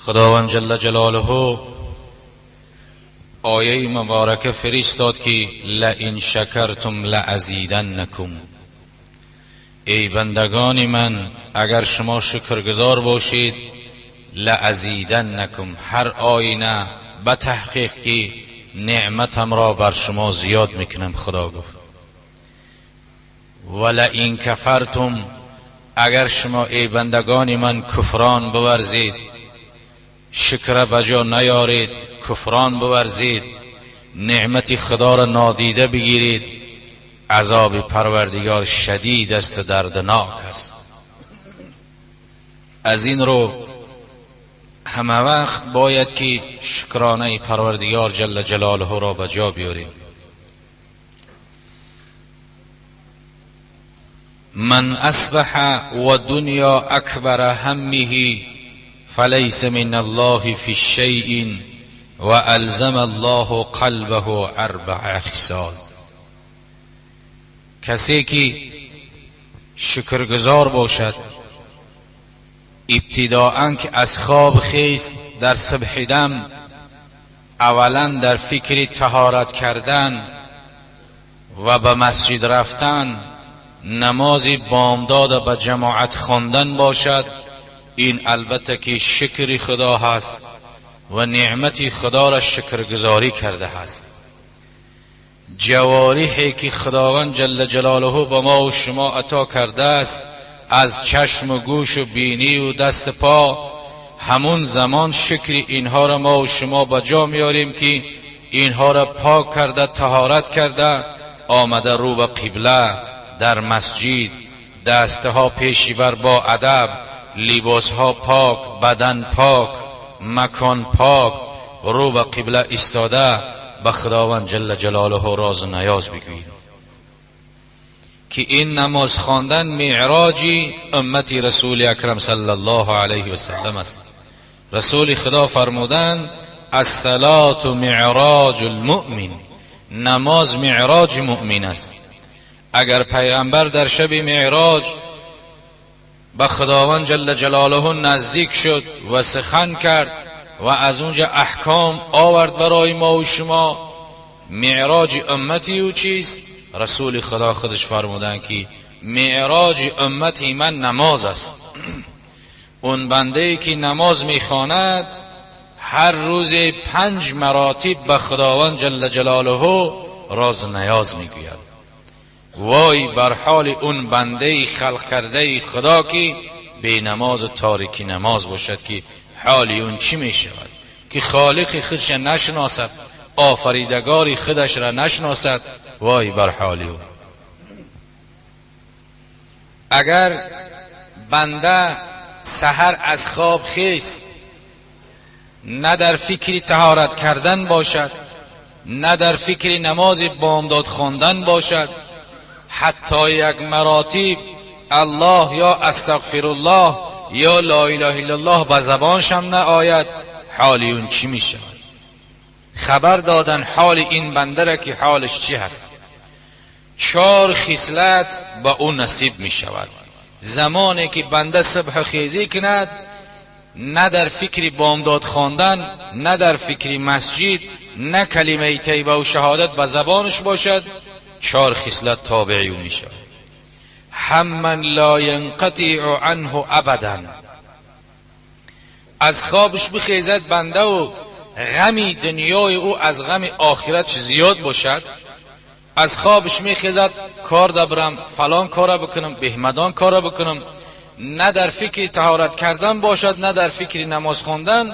Худованд ҷалла ҷалолаҳу ояи муборака фиристод, ки лаин шакартум лаазиданнакум. Эй бандагони ман, агар шумо шукргузор бошед, лаазиданнакум, ҳар оина ба таҳқиқ ки неъматамро бар шумо зиёд мекунам. Худо гуфт: ва лаин кафартум, агар шумо, эй бандагони ман, куфрон биварзед, шукра ба ҷо наёред, куфрон биварзед, неъмати худоро нодида бигиред, азоби парвардигор шадид аст ва дарднок аст. Аз ин рӯ ҳама вақт бояд ки шукронаи парвардигор ҷалла ҷалолаҳуро ба ҷо биёрем. Ман асбаҳа ва дунё акбара ҳаммиҳи фалайса мин аллоҳи фи шайъин ва алзама аллоҳу қалбаҳу арбаа хисол. Касе ки шукргузор бошад, ибтидоан ки аз хоб хест дар субҳи дам, аввалан дар фикри таҳорат кардан ва ба масҷид рафтан, намози бомдода ба ҷамоат хондан бошад, ин албатта ки шукри худо ҳаст ва неъмати худоро шукргузорӣ карда ҳаст. Ҷавориҳе ки худованд ҷалла ҷалолаҳу ба мо ва шумо ато кардааст, аз чашму гӯшу бинию дасту по, ҳамун замон шукри инҳоро мо ва шумо ба ҷо меорем, ки инҳоро пок карда, таҳорат карда, омада рӯ ба қибла дар масҷид, дастҳо пеши бар бо адаб, либосҳо пок, бадан пок, макон пок, рӯ ба қибла истода ба худованд ҷалла ҷалолаҳу розу ниёз бигӯем, ки ин намоз хондан меъроҷи уммати расули акрам саллаллоҳу алайҳи васаллам аст. Расули худо фармуданд: ассалоту меъроҷу лмуъмин, намоз меъроҷи муъмин аст. Агар пайғамбар дар шаби меъроҷ ба худованд ҷалла ҷалолаҳу наздик шуд ва сухан кард ва аз унҷа аҳком овард барои мо ва шумо, меъроҷи уммати ӯ чист? Расули худо худаш фармуданд, ки меъроҷи уммати ман намоз аст. Он бандае ки намоз мехонад, ҳар рӯзе 5 маротиб ба худованд ҷалла ҷалолаҳу розу ниёз мегӯяд. Вой бар ҳоли он бандаи халқ кардаи худо, ки бенамозу торики намоз бошад, ки ҳоли он чӣ мешавад, ки холиқи худша нашиносад, офаридагори худашро нашиносад. Вой бар ҳоли ӯ. Агар банда саҳар аз хоб хест, на дар фикри таҳорат кардан бошад, на дар фикри намози бомдод хондан бошад, ҳатто як маротиб аллоҳ ё астағфируллоҳ ё ло илаҳа иллаллоҳ ба забоншам наояд, ҳоли он чӣ мешавад? Хабар додан ҳоли ин бандара ки ҳолаш чӣ ҳаст. 4 хислат ба ӯ насиб мешавад. Замоне ки банда субҳ хезӣ кунад, на дар фикри бомдод хондан, на дар фикри масҷид, на калимаи тайба ва шаҳодат ба забонаш бошад, 4 хислат тобеи ӯ мешавад. Ҳамман ла янқатиъу анҳу абадан. Аз хобаш бихезад бандаву ғами дунёи ӯ аз ғами охиратш зиёд бошад, аз хобаш мехезад, кор дабарам, фалон кора бикунам, беҳмадон кора бикунам, на дар фикри таҳорат кардан бошад, на дар фикри намоз хондан,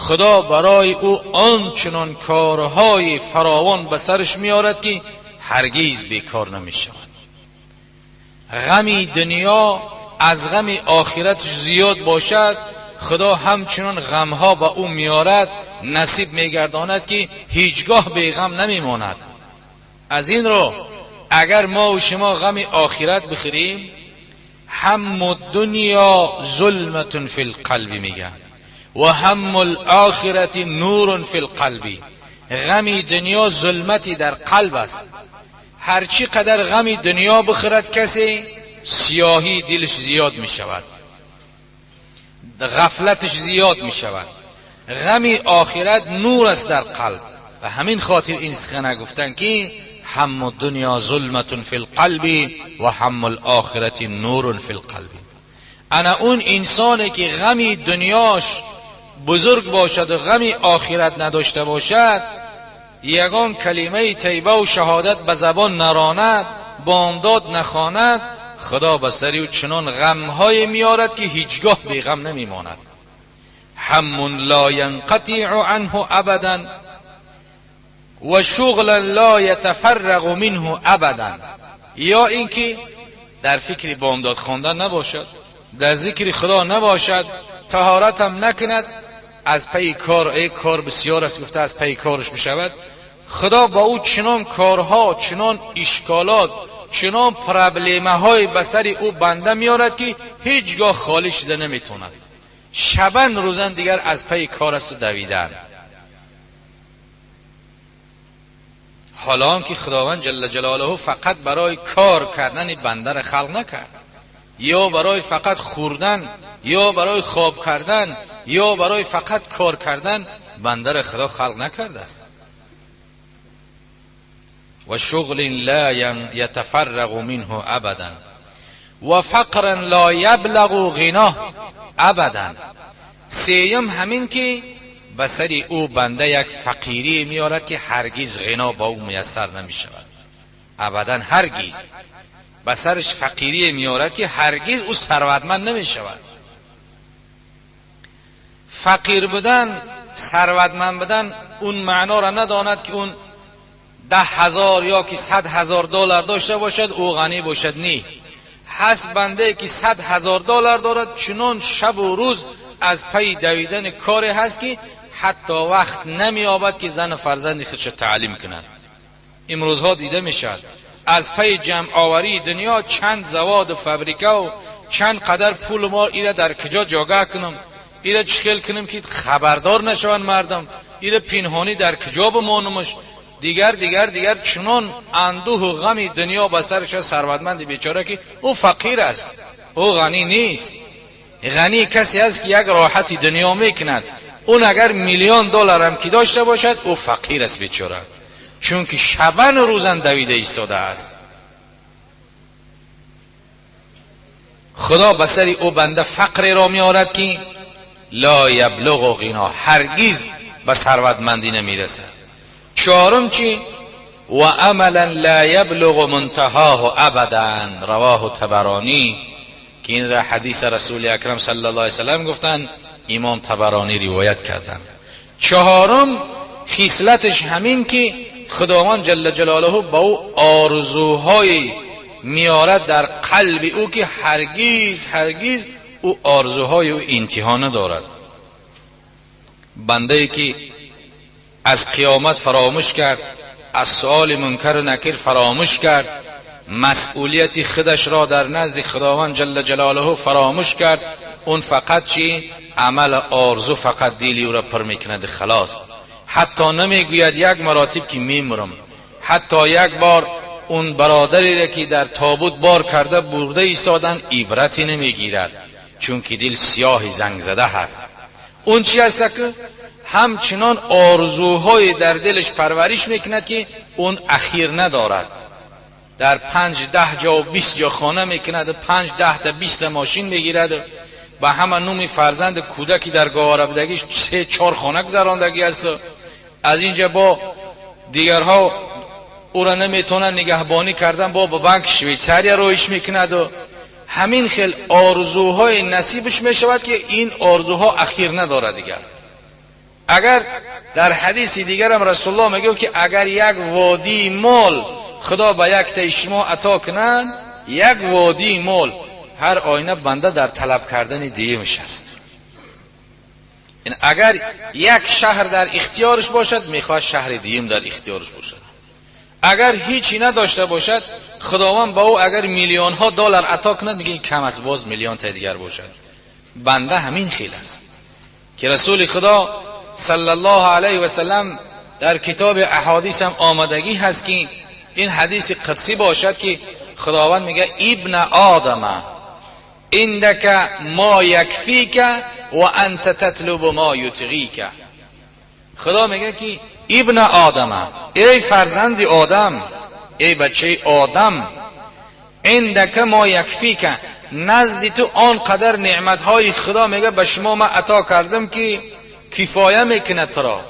худо барои ӯ он чунон корҳои фаровон ба сараш меорад, ки ҳаргиз бекор намешавад. Ғами дунё аз ғами охиратш зиёд бошад, худо ҳамчунон ғамҳо ба ӯ меорад, насиб мегардонад, ки ҳеҷгоҳ беғам намемонад. Аз ин рӯ агар мо ва шумо ғами охират бихӯрем, ҳамму дунё зулматун фи лқалби мегӯяд, ва ҳамму лохирати нурун фи лқалби. Ғами дунё зулмати дар қалб аст. Ҳарчи қадар ғами дунё бихӯрад касе, сиёҳии дилаш зиёд мешавад. غفلتش زیاد می شود. غم آخرت نور است در قلب. و همین خاطر این سخنه گفتن که هم الدنیا ظلمت فی القلب و هم الاخرت نور فی القلب. انا اون انسانی که غم دنیاش بزرگ باشد و غم آخرت نداشته باشد، یگان کلمه طیبه و شهادت به زبان نراند، بامداد نخواند، خدا به سری او چنان غمهای میارد که هیچگاه بی غم نمیماند. هم لا ینقطع عنه ابدا و شغلا لا یتفرغ منه ابدا. یا اینکه در فکر بامداد خواندن نباشد، در ذکر خدا نباشد، طهارت هم نکند، از پی کار، ای کار بسیار است گفته از پی کارش بشود. خدا با او چنان کارها، چنان اشکالات، چنان پرابلمه های به سر او بنده میارد که هیچگاه خالی شده نمیتواند. شبن روزن دیگر از پی کار است و دویدن. حالا که خداوند جل جلاله فقط برای کار کردن بنده را خلق نکرد، یا برای فقط خوردن، یا برای خواب کردن، یا برای فقط کار کردن بنده را خدا خلق نکرده است. و شغل لا یتفرغ منه ابدا و فقرا لا یبلغ غناه ابدا. سیم همین که به سر او بنده یک فقیری میارد که هرگز غنا با او میسر نمی شود ابدا. هرگز به سرش فقیری میارد که هرگز او ثروتمند نمی شود. فقیر بودن، ثروتمند بودن اون معنا را نداند که اون 10,000 یا که 100,000 دلار داشته باشد او غنی باشد. نی، هست بنده که 100,000 دلار دارد، چنان شب و روز از پی دویدن کاری هست که حتی وقت نمی‌یابد که زن فرزند خودش تعلیم کند. امروزها دیده میشد از پی جمع آوری دنیا چند زواد و فابریکه و چند قدر پول ما ایره در کجا جاگه کنم، ایره چخیل کنم که خبردار نشوند مردم، ایره پینهانی در کجا بمانمش. دیگر دیگر دیگر چنان اندوه و غم دنیا به سرش ثروتمند بیچاره که او فقیر است، او غنی نیست. غنی کسی است که یک راحتی دنیا میکند، اون اگر میلیون دلار هم که داشته باشد او فقیر است بیچاره، چون که شبن و روزن دویده ایستاده است. خدا به سر او بنده فقر را میارد که لا یبلغ غنا، هرگز به ثروتمندی نمیرسد. چهارم چی؟ و عملا لا یبلغ منتهاه ابدا. رواه طبرانی، که این را حدیث رسول اکرم صلی الله علیه وسلم گفتن، امام طبرانی روایت کردن. چهارم خصلتش همین که خداوند جل جلاله با او آرزوهای میارد در قلب او که هرگیز هرگیز او آرزوهای او انتها ندارد. بنده ای که از قیامت فراموش کرد، از سؤال منکر و نکیر فراموش کرد، مسئولیت خودش را در نزد خداوند جل جلاله فراموش کرد، اون فقط چی؟ عمل آرزو فقط دیلی او را پر میکند خلاص. حتی نمیگوید یک مراتب که میمرم، حتی یک بار اون برادری را که در تابوت بار کرده برده ایستادن عبرتی نمیگیرد، چون که دل سیاه زنگ زده هست. اون چی هست که همچنان آرزوهای در دلش پرورش میکند که اون اخیر ندارد. در 5 10 جا و 20 جا خانه میکند، 5 10 تا 20 ماشین میگیرد، با همه نومی فرزند کودکی در گواره بدگیش 3 4 خانه گذراندگی است. از اینجا با دیگرها او را نمیتونن نگهبانی کردن، با بانک شویتسریا رویش میکند و همین خیل آرزوهای نصیبش میشود که این آرزوها اخیر ندارد دیگر. اگر در حدیث دیگرم رسول الله میگه که اگر یک وادی مال خدا به یک تا شما عطا کنند، یک وادی مال، هر آینه بنده در طلب کردن دیمش است. این اگر یک شهر در اختیارش باشد، میخواد شهر دیم در اختیارش باشد. اگر هیچی نداشته باشد، خداوند با او اگر میلیون ها دلار عطا کند، میگه این کم است، باز میلیون تا دیگر باشد. بنده همین خیل است که رسول خدا صلی الله علیه و سلم در کتاب احادیث هم آمدگی هست که این حدیث قدسی باشد که خداوند میگه ابن آدم عندك ما یکفیک و انت تطلب ما یطغیک. خدا میگه که ابن آدم، ای فرزند آدم، ای بچه آدم، عندک ما یکفیک، نزد تو آنقدر نعمت های خدا میگه به شما ما عطا کردم که کفایه میکنه تو را.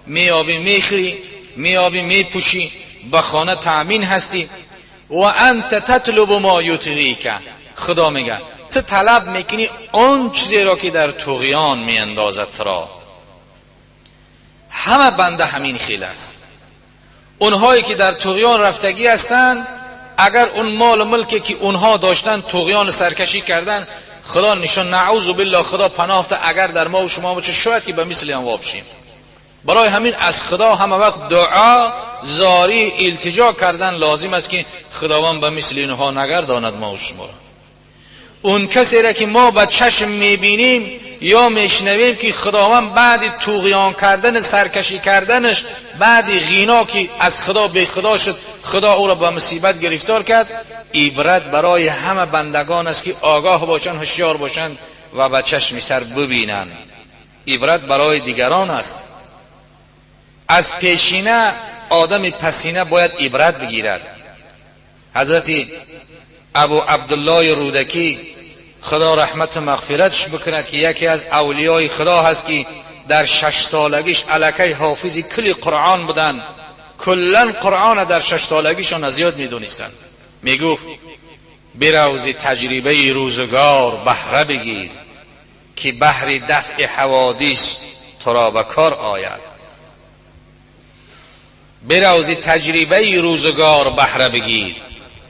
میابی میخری، میابی میپوشی، به خانه تأمین هستی. و انت تطلب ما یطغیک، خدا میگه تو طلب میکنی آن چیزی را که در طغیان میاندازد تو را. همه بنده همین خیل است. اونهایی که در طغیان رفتگی هستند، اگر اون مال و ملکی که اونها داشتن طغیان سرکشی کردن، خدا نشان، نعوذ بالله، خدا پناه ده، اگر در ما و شما باشه شاید که به مثل هم وابشیم. برای همین از خدا همه وقت دعا، زاری، التجا کردن لازم است که خداوند به مثل اینها نگرداند ما و شما را. اون کسی را که ما به چشم میبینیم یا میشنویم که خداوند بعد طغیان کردن، سرکشی کردنش، بعد غنا که از خدا به خدا شد، خدا او را به مصیبت گرفتار کرد، عبرت برای همه بندگان است که آگاه باشند، هوشیار باشند و به چشم سر ببینند. عبرت برای دیگران است. از پیشینه آدم پسینه باید عبرت بگیرد. حضرت ابو عبدالله رودکی، خدا رحمت و مغفرتش بکند، که یکی از اولیای خدا هست که در 6 سالگیش الکی حافظ کلی قرآن بودن، کلا قرآن در 6 سالگیشان از یاد میدونستند، میگفت برو ز تجربه روزگار بهره بگیر که بهر دفع حوادث تو را به کار آید. برو ز تجربه روزگار بهره بگیر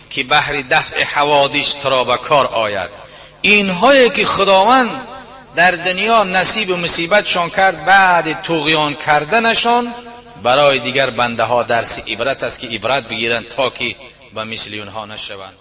که بهر دفع حوادث تو را به کار آید. اینهایی که خداوند در دنیا نصیب و مصیبتشان کرد بعد طغیان کردنشان، برای دیگر بنده ها درس عبرت است که عبرت بگیرند تا که به مثل اونها نشوند.